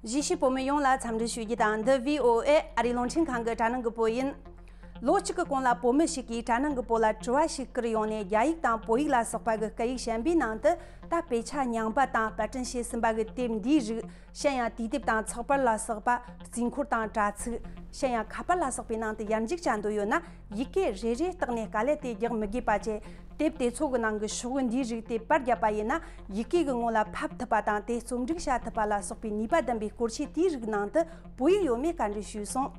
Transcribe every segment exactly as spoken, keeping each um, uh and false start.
གཞིས་བྱེས་བོད་མི་ཡོངས་ལ་འཚམས་འདྲི་ཞུ་རྒྱུ་དང་། འདི་བྷི་ཨོ་ཨེ་ཨ་རིའི་རླུང་འཕྲིན་ཁང་གི་དྲ་སྣང་གི་བོད་ཡིན། ལོ་གཅིག་གི་གོང་ལ་བོད་མི་ཞིག་གིས་དྲ་སྣང་གི་བོད་ལ་དྲི་བ་ཞིག་བསྐུར་ཡོང་ནས། རྒྱ་ཡིག་དང་བོད་ཡིག་ལ་སོགས་པ་གི་སྐད་ཡིག་གཞན་པའི་ནང་དུ། ད་དཔེ་ཆ་རྙིང་པ་དང་པར་སྐྲུན་བྱས་ཟིན་པ་གི་དེབ་འདིའི་རིགས། གཞན་ཡང་དུས་དེབ་དང་ཚགས་པར་ལ་སོགས་པ། རྩིས་འཁོར་དང་དྲ་ཚིགས། གཞན་ཡང་ཁ་པར་ལ་སོགས་པའི་ནང་དུ་ཡར་འཇུག་བྱ་འདོད་ཡོད་ན། ཡི་གེ་རེ་རེ་བཏགས་ནས་དཀའ་ལས་དེ་རྒྱག་མི་དགོས་པ་བྱས། དེབ་དེ་ཚོ་གི་ནང་གི་ཤོག་བུ་འདིའི་རིགས་དེ་པར་བརྒྱབ་པ་ཡིན་ན། ཡི་གེ་གི་ངོ་ལ་ཕབ་ཐུབ་པ་དང་། དེ་རྩོམ་སྒྲིག་བྱ་ཐུབ་པ་ལ་སོགས་པའི་ནུས་པ་ལྡན་པའི་སྐོར་ཆས་དེའི་རིགས་ནང་དུ་བོད་ཡིག་ཡོད་མེད་བཀའ་འདྲི་ཞུས་སོང་།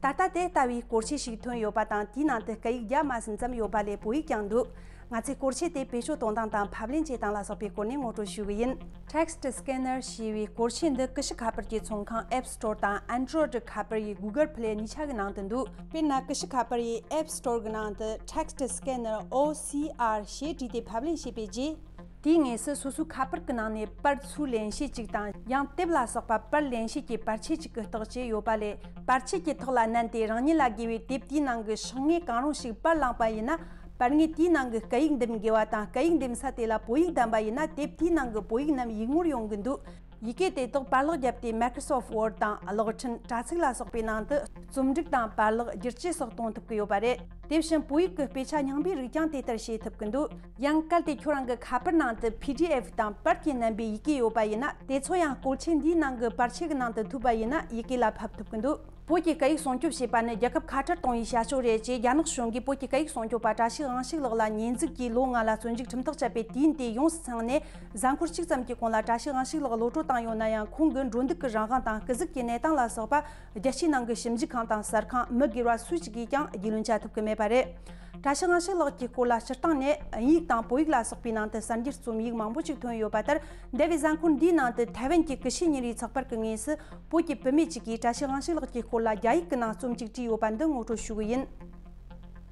ད་ལྟ་དེ་ལྟ་བུའི་སྐོར་ཆས་ཤིག་ཐོན་ཡོད་པ་དང་། དེའི་ནང་དུ་སྐད་ཡིག་བརྒྱ་མ་ཟིན་ཙམ་ཡོད་པ་ལས་བོད་ཡིག་ཀྱང་འདུག། ང་ཚོས་སྐོར་ཆས་དེ་བེད་སྤྱོད་གཏོང་སྟངས་དང་ཕབ་ལེན་བྱེད་སྟངས་ལ་སོགས་པའི་སྐོར་ནས་ངོ་སྤྲོད་ཞུ་གི་ཡིན། Text Scanner ཞེས་པའི་སྐོར་ཆས་འདི་ཀི་ཤུ་ཁ་པར་གྱི་ཚོང་ཁང་App Store དང་Android ཁ་པར་ཡི་Google Play གཉིས་ཆ་གི་ནང་དུ་འདུག། དཔེར་ན། ཀི་ཤུ་ཁ་པར་ཡི་App Store གི་ནང་དུ་Text Scanner O C R ཞེས་བྲིས་ཏེ་ཕབ་ལེན་བྱས་པའི་རྗེས། དེའི་དངོས་སུ་སོ་སོའི་ཁ་པར་གྱི་ནང་ནས་པར་ཚུར་ལེན་བྱེད་ཅིག་དང་། ཡང་དེབ་ལ་སོགས་པ་པར་ལེན་བྱེད་ཀྱི་པར་ཆས་ཅིག་གི་རྟགས་བཅས་ཡོད་པ་ལས། པར་ཆས་ཀྱི་ཐོག་ལ་མནན་ཏེ་རང་ཉིད་ལ་དགོས་པའི་དེབ་དེའི་ནང་གི་ཤོག་ངོས་གང་རུང་ཞིག་པར་བླངས་པ་ཡིན་ན། པར་ངོས་དེའི་ནང་གི་སྐད་ཡིག་འདེམས་དགོས་པ་དང་། སྐད་ཡིག་འདེམས་ས་དེ་ལ་བོད་ཡིག་བདམས་པ་ཡིན་ན། དེབ་དེའི་ནང་གི་བོད་ཡིག་རྣམས་ཡིག་ངོར་ཡོང་གི་འདུག། ཡི་གེ་དེ་དག་པར་ལག་བརྒྱབ་སྟེ་Microsoft Word དང་གློག་འཕྲིན། དྲ་ཚིགས་ལ་སོགས་པའི་ནང་དུ་རྩོམ་སྒྲིག་དང་པར་ལག་བསྒྱུར་བཅོས་སོགས་གཏོང་ཐུབ་ཀྱི་ཡོད་པ་རེད། དེ་བཞིན་བོད་ཡིག་གི་དཔེ་ཆ་རྙིང་པའི་རིགས་ཀྱང་དེ་ལྟར་བྱེད་ཐུབ་ཀྱི་འདུག། ཡང་གལ་ཏེ་ཁྱོད་རང་གི་ཁ་པར་ནང་དུ་P D F དང་པར་གྱིས་མནན་པའི་ཡི་གེ་ཡོད་པ་ཡིན་ན། དེ་ཚོ་ཡང་སྐོར་ཆས་འདིའི་ནང་གི་པར་ཆས་ཀྱི་ནང་དུ་ཐུག་པ་ཡིན་ན་ཡི་གེ་ལ་ཕབ་ཐུབ་ཀྱི་འདུག། བོད་ཀྱི་སྐད་ཡིག་སྲུང་སྐྱོབ་བྱེད་པ་ནི་རྒྱལ་ཁབ་ཁ་བྲལ་གཏོང་བའི་བྱ་སྤྱོད་རེད་ཅེས་རྒྱ་ནག་གཞུང་གིས་བོད་ཀྱི་སྐད་ཡིག་སྲུང་སྐྱོབ་པ་བཀྲ་ཤིས་དབང་ཕྱུག་ལགས་ལ་ཉེས་འཛུགས་ཀྱིས་ལོ་ལྔ་ལ་བཙོན་འཇུག་ཁྲིམས་ཐག་བཅད་པའི་དུས་ཡུན་དེ་ཡོངས་སུ་ཚང་ནས། གཟའ་འཁོར་གཅིག་ཙམ་གྱི་གོང་ལ་བཀྲ་ཤིས་དབང་ཕྱུག་ལགས་གློད་བཀྲོལ་བཏང་ཡོད་ན་ཡང་། ཁོང་གི་འགྲོ་འདུག་གི་རང་དབང་དང་སྐུ་གཟུགས་ཀྱི་གནས་སྟངས་ལ་སོགས་པ་རྒྱལ་སྤྱིའི་ནང་གི་ཞིབ་འཇུག་ཁང་དང་གསར་ཁང་། མི་སྒེར་བ་སུ་གཅིག་གིས་ཀྱང་རྒྱུས་ལོན་བྱ་ཐུབ་ཀྱི་མེད་པ་རེད། བཀྲ་ཤིས་དབང་ཕྱུག་ལགས་ཀྱི་སྐོར་ལ་སྤྱིར་བཏང་ནས་དབྱིན་ཡིག་དང་བོད་ཡིག་ལ་སོགས་པའི་ནང་དུ་གསར་འགྱུར་རྩོམ་ཡིག་མང་པོ་ཅིག་ཐོན་ཡོད་པ་ལྟར། འདས་པའི་གཟའ་འཁོར་འདིའི་ནང་དུ་ཐའེ་ཝན་གྱི་ཀི་ཤུ་ཉིན་རེའི་ཚགས་པར་གྱི་ངོས་སུ། བོད་ཀྱི་བུད་མེད་ཅིག་གིས་བཀྲ་ཤིས་དབང་ཕྱུག་ལགས་ཀྱི་སྐོར་ལ་རྒྱ་ཡིག་གི་ནང་རྩོམ་ཅིག་བྲིས་ཡོད་པ་འདི་ངོ་སྤྲོད་ཞུ་གི་ཡིན།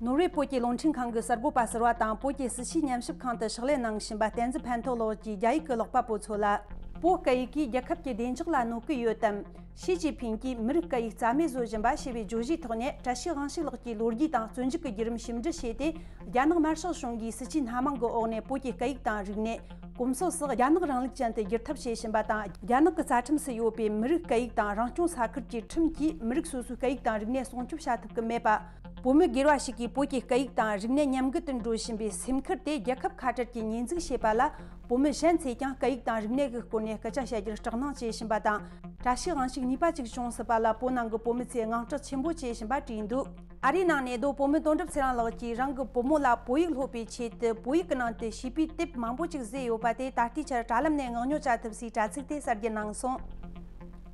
ནོར་ཝེ་བོད་ཀྱི་རླུང་འཕྲིན་ཁང་གི་གསར་འགོད་པ་ཟུར་པ་དང་། བོད་ཀྱི་སྲིད་བྱུས་ཉམས་ཞིབ་ཁང་དུ་ཕྱག་ལས་གནང་བཞིན་པ་བསྟན་འཛིན་ཕན་ཐོགས་ལགས་ཀྱིས་རྒྱ་ཡིག་གི་ཀློག་པ་པོ་ཚོ་ལ། བོད་སྐད་ཡིག་གིས་རྒྱལ་ཁབ་ཀྱི་བདེ་འཇགས་ལ་གནོད་ཀྱི་ཡོད་དམ། ཞི་ཅིན་ཕིང་གིས་མི་རིགས་སྐད་ཡིག་རྩ་མེད་བཟོ་བཞིན་པ་ཞེས་པའི་བརྗོད་གཞིའི་ཐོག་ནས། བཀྲ་ཤིས་དབང་ཕྱུག་ལགས་ཀྱི་ལོ་རྒྱུས་དང་རྩོད་འཇུག་གི་བརྒྱུད་རིམ་ཞིབ་འབྲི་བྱས་ཏེ། རྒྱ་ནག་དམར་ཤོག་གཞུང་གིས་སྲིད་བྱུས་སྣ་མང་གི་འོག་ནས་བོད་ཀྱི་སྐད་ཡིག་དང་རིག་གནས། གོམས་སྲོལ་སོགས་རྒྱ་ནག་རིང་ལུགས་ཅན་དུ་བསྒྱུར་ཐབས་བྱེད་བཞིན་པ་དང་། རྒྱ་ནག་གི་རྩ་ཁྲིམས་སུ་ཡོད་པའི་མི་རིགས་སྐད་ཡིག་དང་རང་སྐྱོང་ས་ཁུལ་གྱི་ཁྲིམས་ཀྱིས་མི་རིགས་སོ་སོའི་སྐད་ཡིག་དང་རིག་གནས་སྲུང་སྐྱོབ་བྱ་ཐུབ་ཀྱི་མེད་པ། བོད་མི་སྒེར་བ་ཞིག་གིས་བོད་ཀྱི་སྐད་ཡིག་དང་རིག་གནས་ཉམས་རྒུད་དུ་འགྲོ་བཞིན་པའི་སེམས་ཁུར་དེ་རྒྱལ་ཁབ་ཁ་བྲལ་གྱི་ཉེས་འཛུགས་བྱས་པ་ལ། བོད་མི་གཞན་ཚོས་ཀྱང་སྐད་ཡིག་དང་རིག་གནས་ཀྱི་སྐོར་ནས་སྐད་ཆ་བཤད་རྒྱུར་སྐྲག་སྣང་བྱེད་བཞིན་པ་དང་། བཀྲ་ཤིས་དབང་ཕྱུག་ནུས་པ་ཅིག་བྱུང་སྲིད་པ་ལ་བོད་ནང་གི་བོད་མི་ཚོས་དངངས་སྐྲག་ཆེན་པོ་བྱེད་བཞིན་པ་བྲིས་འདུག། ཨ་རིའི་ནང་ནས་རྡོ་བོད་མི་དོན་གྲུབ་ཚེ་རིང་ལགས་ཀྱིས་རང་གི་བུ་མོ་ལ་བོད་ཡིག་སློབ་པའི་ཆེད་དུ་བོད་ཡིག་གི་ནང་དུ་བྱིས་པའི་དེབ་མང་པོ་ཅིག་བཟོས་ཡོད་པ་དེ་ད་ལྟའི་ཆར་དྲ་ལམ་ནས་མངགས་ཉོ་བྱ་ཐུབ་སའི་དྲ་ཚིགས་དེ་གསར་བརྗེ་གནང་སོང་།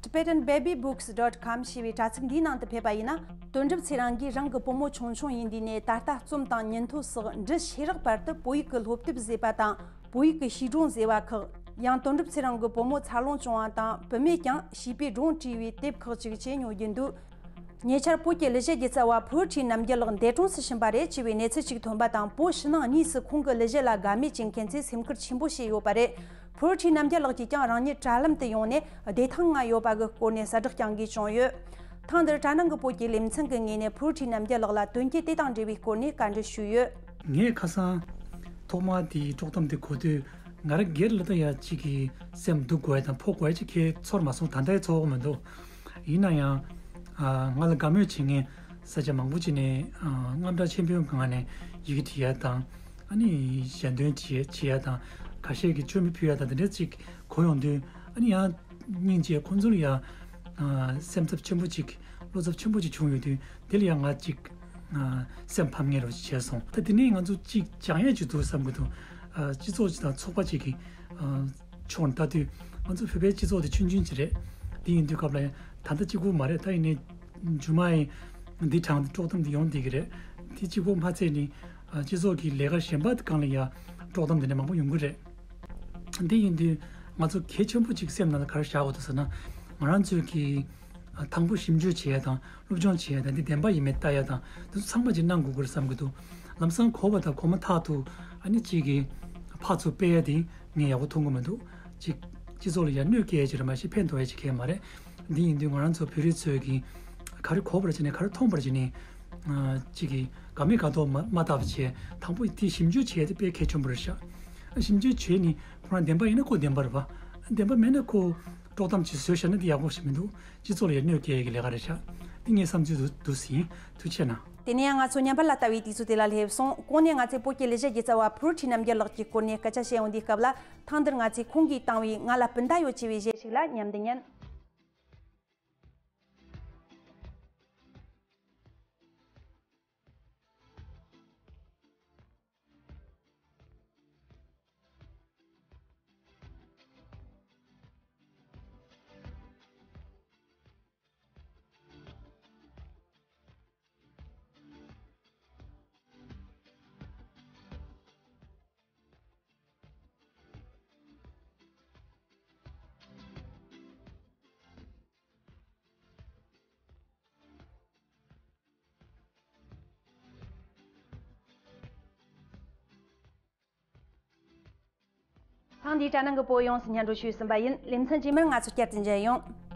Tibetan Baby Books dot com ཞེས་པའི་དྲ་ཚིགས་འདིའི་ནང་དུ་ཕེབས་པ་ཡིན་ན། དོན་གྲུབ་ཚེ་རིང་གིས་རང་གི་བུ་མོ་ཆུང་ཆུང་ཡིན་དུས་ནས་ད་ལྟ་རྩོམ་དང་ཉིན་ཐོ་སོགས་འབྲི་ཤེས་རག་བར་དུ་བོད་ཡིག་གི་སློབ་དེབ་བཟོས་པ་དང་། བོད་ཡིག་གི་བྱིས་སྒྲུང་བཟོས་པ་ཁག། ཡང་དོན་གྲུབ་ཚེ་རིང་གི་བུ་མོ་འཚར་ལོངས་བྱུང་བ་དང་། བུད་མེད་ཀྱང་བྱིས་པའི་སྒྲུང་བྲིས་པའི་དེབ་ཁག་ཅིག་བཅས་ཉོ་རྒྱུ་འདུག། ཉེ་ཆར་བོད་ཀྱི་གླུ་གཞས་ཀྱི་རྩ་བ་ཕུའུ་ཁྲི་རྣམ་རྒྱལ་ལགས་འདས་གྲོངས་སུ་ཕྱིན་པ་རེད་ཅེས་པའི་གནས་ཚུལ་ཅིག་ཐོན་པ་དང་། བོད་ཕྱི་ནང་གཉིས་སུ་ཁོང་གི་གླུ་གཞས་ལ་དགའ་མོས་བྱེད་མཁན་ཚོས་སེམས་ཁུར་ཆེན་པོ་བྱས་ཡོད་པ་རེད། ཕུའུ་ཁྲི་རྣམ་རྒྱལ་ལགས་ཀྱིས་ཀྱང་རང་ཉིད་དྲ་ལམ་དུ་ཡོང་ནས་བདེ་ཐང་ང་ཡོད་པ་གི་སྐོར་ནས་གསལ་བསྒྲགས་ཀྱང་གིས་བྱུང་ཡོད། ཐེངས་འདིར་དྲ་ནང་གི་བོད་ཀྱི་ལེ་ཚན་གྱི་ངོས་ནས་ཕུའུ་ཁྲི་རྣམ་རྒྱལ་ལགས་ལ་དོན་རྐྱེན་དེ་དང་འབྲེལ་བའི་སྐོར་ནས་བཀའ་འདྲི་ཞུས་ཡོད། ངས་ཁ་སང་ཐོག་མར་དེའི་དཀྲོག་གཏམ་དེ་གོ་དུས། ང་རང་སྒེར་ལ་ད་ཡ་གཅིག་གི་སེམས་སྡུག་དགོས་ཡ་དང་ཕོག་དགོས་ཡ་གཅིག་གས་ཚོར་མ་སོང་། ད་ལྟའི་ཚོར་བ་མི་འདུག། ཡིན་ན་ཡང་། ཨ། ང་ལ་དགའ་མོས་བྱེད་མཁན་ས་ཆ་མང་པོ་ཅིག་ནས། ཨ། དངངས་སྐྲག་ཆེན་པོའི་ངང་ནས་ཡི་གེ་བྲིས་ཡ་དང་། ཨ་ནི་ཞལ་འདོན་བྱེད་བྱེད་ཡ་དང་། ཁ་ཤས་ཀྱིས་མཆོད་མེ་ཕུལ་ཡ་དང་། དེ་འདྲ་ཅིག་གོ་ཡོང་དུས། ཨ་ནི་ཡང་སྙིང་རྗེ། ཁོང་ཚོ་ལ་ཡ། ཨ། སེམས་འཚབ་ཆེན་པོ་ཅིག། བློ་འཚབ་ཆེན་པོ་ཅིག་བྱུང་ཡོད་དུས། དེ་ལ་ཡང་ང་ཅིག། ཨ། སེམས་ཕམ་མཁན་རོ་ཅིག་བྱས་སོང་། ད་དེ་ནས་ང་ཚོ་ཅིག་སྦྱང་ཡས་ཅིག་འདུག་བསམ་གྱི་འདུག། ཨ། སྤྱི་ཚོགས་ཅིག་དང་ཚོགས་པ་ཅིག་གི། ཨ། ཕྱོགས་ནས་ལྟ་དུས། ང་ཚོ་བོད་པའི་སྤྱི་ཚོགས་དེ་ཆུང་ཆུང་ཅིག་རེད། དེ་ཡིན་དུས་སྐབས་ལ་ཡང་ད་ལྟ་གཅིག་པུ་མ་རེད། ད་ཡིན་ནའི་མཇུག་མ་ཡིན་འདི་དྲངས་ཏེ་དཀྲོག་གཏམ་འདི་ཡོང་བསྡད་ཀྱི་རེད། དེ་གཅིག་པུ་མ་ཚད་ནི། ཨ། སྤྱི་ཚོགས་ཀྱི་ལས་ཀ་གཞན་པ་སྒང་ལ་ཡང་དཀྲོག་གཏམ་འདི་འདྲ་མང་པོ་ཡོང་གི་རེད། འདི་ཡིན་དུས་ང་ཚོ་གལ་ཆེན་པོ་ཅིག་སེམས་ནང་ལ་ག་རེ་བཞག་དགོས་འདུག་ཟེར་ན། ང་རང་ཚོས་ཀྱི། ཨ། དང་པོ་ཞིབ་འཇུག་བྱེད་ཡ་དང་། སློབ་སྦྱོང་བྱེད་ཡ་དང་། འདི་བདེན་པ་ཡིན་མིན་ལྟ་ཡ་དང་། འདི་ཚོ་ཚང་མ་ཅིག་གནང་དགོས་ཀྱི་རེད་བསམ་གྱི་འདུག། ལམ་སང་གོ་བ་དང་གོ་མ་ཐག་ཏུ། ཨ་ནི་གཅིག་གིས་ཕར་ཚུར་སྤེལ་ཡ་དེ་ངས་ཡག་པོ་མཐོང་གི་མི་འདུག། གཅིག་སྤྱི་ཚོགས་ལ་ཡ་གནོད་སྐྱེལ་ཡ་ཅིག་རེད་མ་གཞི་ཕན་ཐོགས་ཡ་ཅིག་གང་ཡང་མ་རེད། འདི་ཡིན་དུས་ང་རང་ཚོ་བོད་རིགས་ཚོས་ཀྱིས་ག་རེ་གོ་བར་བྱས་ནས། ག་རེ་མཐོང་བར་བྱས་ནས། ཨ། གཅིག་གིས་དགའ་མོས་དགའ་མདོག་མ་མ་བཏགས་པ་བྱས། དང་པོ་དེ་ཞིབ་འཇུག་བྱས་ཏེ་དཔེ་གལ་ཆེན་པོ་རེད་ཤག། ཞིབ་འཇུག་བྱས་ནས་ཁོ་རང་བདེན་པ་ཡིན་ན་ཁོ་བདེན་པ་རེད་པ། བདེན་པ་མེད་ན་ཁོ། དཀྲོག་གཏམ་ཅིག་བཟོས་བཞག་ན་དེ་ཡག་པོ་ཞིག་མི་འདུག་སྤྱི་ཚོགས་ལ་ཡང་གནོད་སྐྱེལ་ཡས་ཀྱི་ལས་ཀ་རེད་ཤག་དེ་ངའི་བསམ་ཚུལ་འདུག་འདུག་ཟིན། ཐུགས་རྗེ་གནང་། དེ་ནས་ཡང་ང་ཚོ་བརྙན་པར་ལ་ལྟ་བའི་དུས་ཚོད་དེ་ལ་སླེབས་སོང་། གོང་ནས་ང་ཚོས་བོད་ཀྱི་ལེགས་བཤད་ཀྱི་རྩ་བ་ཕུར་བུ་ཁྲིད་རྣམ་རྒྱལ་ལགས་ཀྱི་སྐོར་ནས་སྐད་ཆ་བཤད་ཡོང་དུས་སྐབས་ལ། ཐེངས་འདིར་ང་ཚོས་ཁོང་གིས་བཏང་བའི་ང་ལ་སྤུན་ཟླ་ཡོད་ཅེས་པའི་གཞས་ཤིག་ལ་མཉམ་དུ་ཉན། ཐེངས་འདིའི་དྲ་ནང་གི་བོད་ཡོངས་སུ་སྙན་སྒྲོན་ཞུས་ཟིན་པ་ཡིན། ལེ་ཚན་རྗེས་མར་ང་ཚོ་བསྐྱར་དུ་མཇལ་ཡོང་།